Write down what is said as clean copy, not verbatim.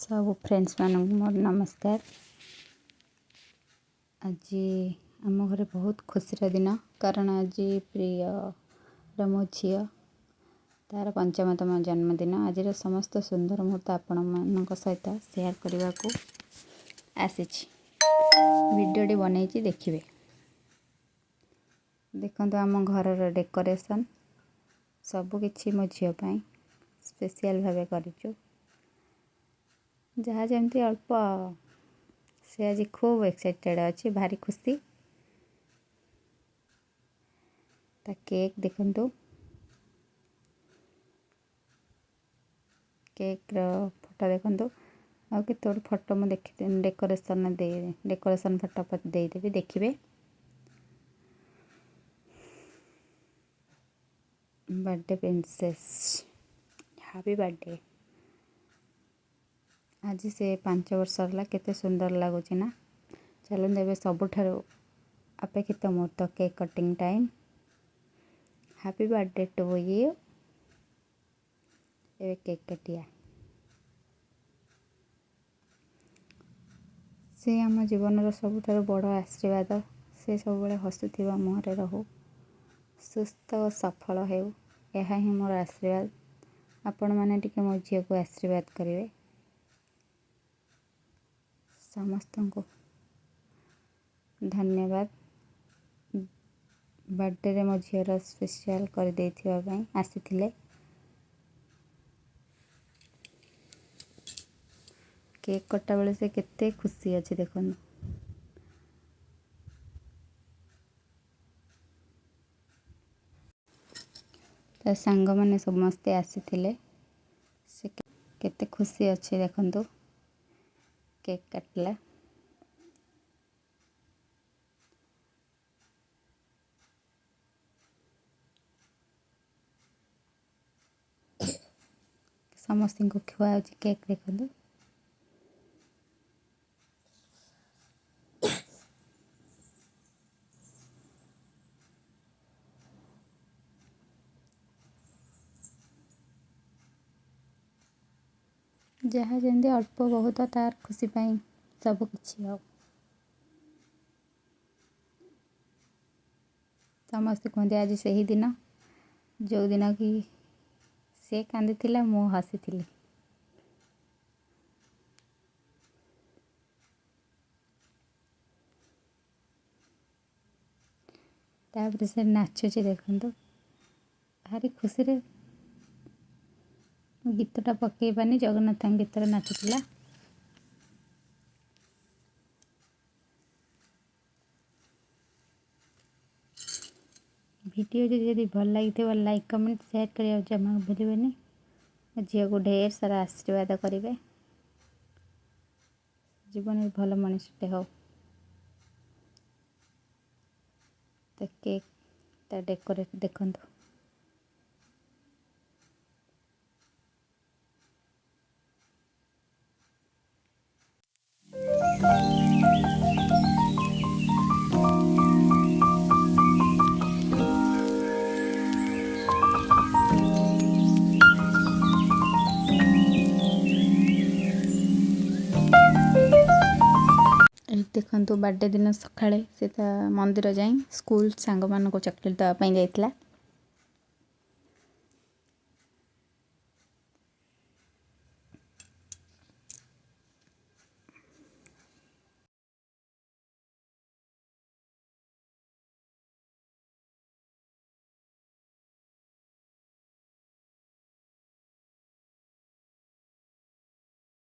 ସବୁ ଫ୍ରେଣ୍ଡସ୍ମାନଙ୍କୁ ମୋର ନମସ୍କାର। ଆଜି ଆମ ଘରେ ବହୁତ ଖୁସିର ଦିନ, କାରଣ ଆଜି ପ୍ରିୟର, ମୋ ଝିଅ, ତା'ର ପଞ୍ଚମତମ ଜନ୍ମଦିନ। ଆଜିର ସମସ୍ତ ସୁନ୍ଦର ମୁହୂର୍ତ୍ତ ଆପଣମାନଙ୍କ ସହିତ ସେୟାର କରିବାକୁ ଆସିଛି। ଭିଡ଼ିଓଟି ବନେଇଛି, ଦେଖିବେ। ଦେଖନ୍ତୁ, ଆମ ଘରର ଡେକୋରେସନ୍ ସବୁକିଛି ମୋ ଝିଅ ପାଇଁ ସ୍ପେଶିଆଲ୍ ଭାବେ କରିଛୁ, ଯାହା ଯେମିତି ଅଳ୍ପ। ସେ ଆଜି ଖୁବ୍ ଏକ୍ସାଇଟେଡ଼୍ ଅଛି, ଭାରି ଖୁସି। ତା କେକ୍ ଦେଖନ୍ତୁ, କେକ୍ର ଫଟୋ ଦେଖନ୍ତୁ। ଆଉ କେତେ ଗୋଟେ ଫଟୋ ମୁଁ ଦେଖି ଡେକୋରେସନ୍ ଦେଇ, ଡେକୋରେସନ୍ ଫଟୋ ଦେଇଦେବି, ଦେଖିବେ। Birthday princess, happy birthday. ଆଜି ସେ 5 ବର୍ଷ ହେଲା। କେତେ ସୁନ୍ଦର ଲାଗୁଛି ନା? ଚାଲନ୍ତୁ, ଏବେ ସବୁଠାରୁ ଅପେକ୍ଷିତ ମୁହୂର୍ତ୍ତ, cake cutting time. Happy birthday to you. ଏବେ କେକ୍ କାଟିବା। ସେ ଆମ ଜୀବନର ସବୁଠାରୁ ବଡ଼ ଆଶୀର୍ବାଦ। ସେ ସବୁବେଳେ ହସୁଥିବା ମୁହଁରେ ରହୁ, ସୁସ୍ଥ ଓ ସଫଳ ହେଉ, ଏହା ହିଁ ମୋର ଆଶୀର୍ବାଦ। ଆପଣମାନେ ଟିକେ ମୋ ଝିଅକୁ ଆଶୀର୍ବାଦ କରିବେ। ସମସ୍ତଙ୍କୁ ଧନ୍ୟବାଦ, ବର୍ଥଡ଼େରେ ମୋ ଝିଅର ସ୍ପେଶିଆଲ୍ କରିଦେଇଥିବା ପାଇଁ ଆସିଥିଲେ। କେକ୍ କଟା ବେଳେ ସେ କେତେ ଖୁସି ଅଛି, ଦେଖନ୍ତୁ। ତା ସାଙ୍ଗମାନେ ସମସ୍ତେ ଆସିଥିଲେ। ସେ କେତେ ଖୁସି ଅଛି, ଦେଖନ୍ତୁ। କେକ୍ କାଟିଲା। ସମସ୍ତଙ୍କୁ ଖୁଆଉଛି କେକ୍, ଦେଖନ୍ତୁ। ଯାହା ଯେମିତି ଅଳ୍ପ ବହୁତ ତାର ଖୁସି ପାଇଁ ସବୁ କିଛି। ଆଉ ସମସ୍ତେ କୁହନ୍ତି, ଆଜି ସେହି ଦିନ ଯେଉଁଦିନ କି ସେ କାନ୍ଦିଥିଲା, ମୁଁ ହସିଥିଲି। ତାପରେ ସେ ନାଚୁଛି, ଦେଖନ୍ତୁ, ଭାରି ଖୁସିରେ। ଗୀତଟା ପକେଇ ପାନି, ଜଗନ୍ନାଥଙ୍କ ଗୀତରେ ନାଚୁଥିଲା। ଭିଡ଼ିଓ ଯଦି ଭଲ ଲାଗିଥିବ, ଲାଇକ୍, କମେଣ୍ଟ, ସେୟାର କରିବାକୁ ଜମା ଭୁଲିବେନି। ମୋ ଝିଅକୁ ଢେର ସାରା ଆଶୀର୍ବାଦ କରିବେ, ଜୀବନରେ ଭଲ ମଣିଷଟେ ହଉ। ତା କେକ୍, ତା ଡେକୋରେଟ୍ ଦେଖନ୍ତୁ। ଏଇଠି ଦେଖନ୍ତୁ, ବାର୍ଥଡ଼େ ଦିନ ସକାଳେ ସେ ତା ମନ୍ଦିର ଯାଇ ସ୍କୁଲ ସାଙ୍ଗମାନଙ୍କୁ ଚକୋଲେଟ୍ ଦେବା ପାଇଁ ଯାଇଥିଲା।